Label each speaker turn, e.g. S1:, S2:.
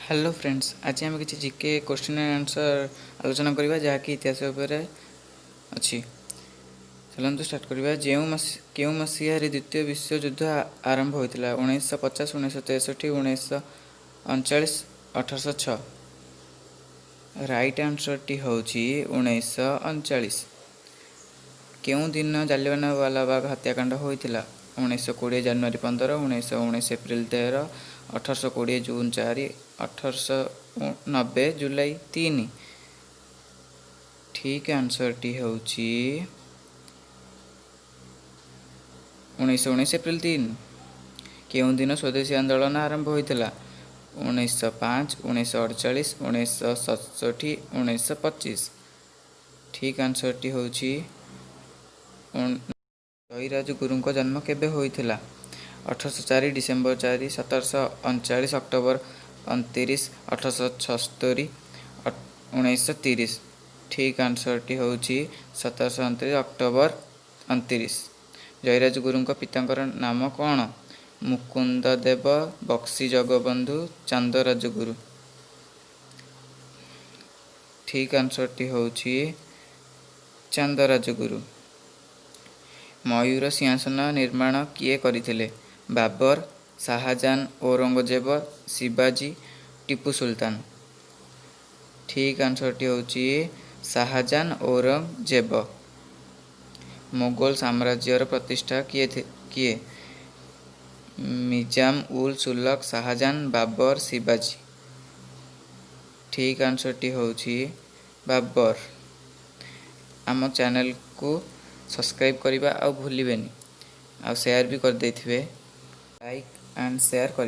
S1: Hello friends, ଆଜି ଆମେ କିଛି ଜିକେ କୋଶ୍ଚିନ୍ ଆଣ୍ଡ ଆନ୍ସର୍ ଆଲୋଚନା କରିବା, ଯାହାକି ଇତିହାସ ଉପରେ ଅଛି। ଚାଲନ୍ତୁ ଷ୍ଟାର୍ଟ କରିବା। କେଉଁ ମସିହାରେ ଦ୍ୱିତୀୟ ବିଶ୍ୱଯୁଦ୍ଧ ଆରମ୍ଭ ହୋଇଥିଲା? 1950, 1963, 1939, 1806। ରାଇଟ୍ ଆନ୍ସର୍ଟି ହେଉଛି 1939। କେଉଁ ଦିନ ଜାଲିଆନାୱାଲାବାଗ ହତ୍ୟାକାଣ୍ଡ ହୋଇଥିଲା? 1920 ଜାନୁଆରୀ 15, 1919 ଏପ୍ରିଲ 13, 1820 ଜୁନ୍ 4, 1890 ଜୁଲାଇ 3। ଠିକ୍ ଆନ୍ସର୍ଟି ହେଉଛି 1919 ଏପ୍ରିଲ 3। କେଉଁ ଦିନ ସ୍ୱଦେଶୀ ଆନ୍ଦୋଳନ ଆରମ୍ଭ ହୋଇଥିଲା? 1905, 1948, 1967, 1925। ଠିକ୍ ଆନ୍ସର୍ଟି ହେଉଛି। ଜୟୀ ରାଜଗୁରୁଙ୍କ ଜନ୍ମ କେବେ ହୋଇଥିଲା? 1804 ଡିସେମ୍ବର 4, 1739 ଅକ୍ଟୋବର 29, 1876, 1930। ଠିକ୍ ଆନ୍ସର୍ଟି ହେଉଛି 1729 ଅକ୍ଟୋବର 29। ଜୟୀ ରାଜଗୁରୁଙ୍କ ପିତାଙ୍କର ନାମ କ'ଣ? ମୁକୁନ୍ଦ ଦେବ, ବକ୍ସି ଜଗବନ୍ଧୁ, ଚାନ୍ଦ ରାଜଗୁରୁ। ଠିକ୍ ଆନ୍ସର୍ଟି ହେଉଛି ଚାନ୍ଦ ରାଜଗୁରୁ। ମୟୂର ସିଂହାସନ ନିର୍ମାଣ କିଏ କରିଥିଲେ? ବାବର, ଶାହାଜାହାନ, ଔରଙ୍ଗଜେବ, ଶିବାଜୀ, ଟିପୁ ସୁଲତାନ। ଠିକ୍ ଆନ୍ସର୍ଟି ହେଉଛି ଶାହାଜାହାନ, ଔରଙ୍ଗଜେବ। ମୋଗଲ ସାମ୍ରାଜ୍ୟର ପ୍ରତିଷ୍ଠା କିଏ? ନିଜାମ ଉଲ୍ ମୁଲକ, ଶାହାଜାହାନ, ବାବର, ଶିବାଜୀ। ଠିକ୍ ଆନ୍ସର୍ଟି ହେଉଛି ବାବର। ଆମ ଚ୍ୟାନେଲକୁ ସବସ୍କ୍ରାଇବ୍ କରିବା ଆଉ ଭୁଲିବେନି, ଆଉ ସେୟାର ବି କରିଦେଇଥିବେ, ଲାଇକ୍ ଆଣ୍ଡ ସେୟାର କରି।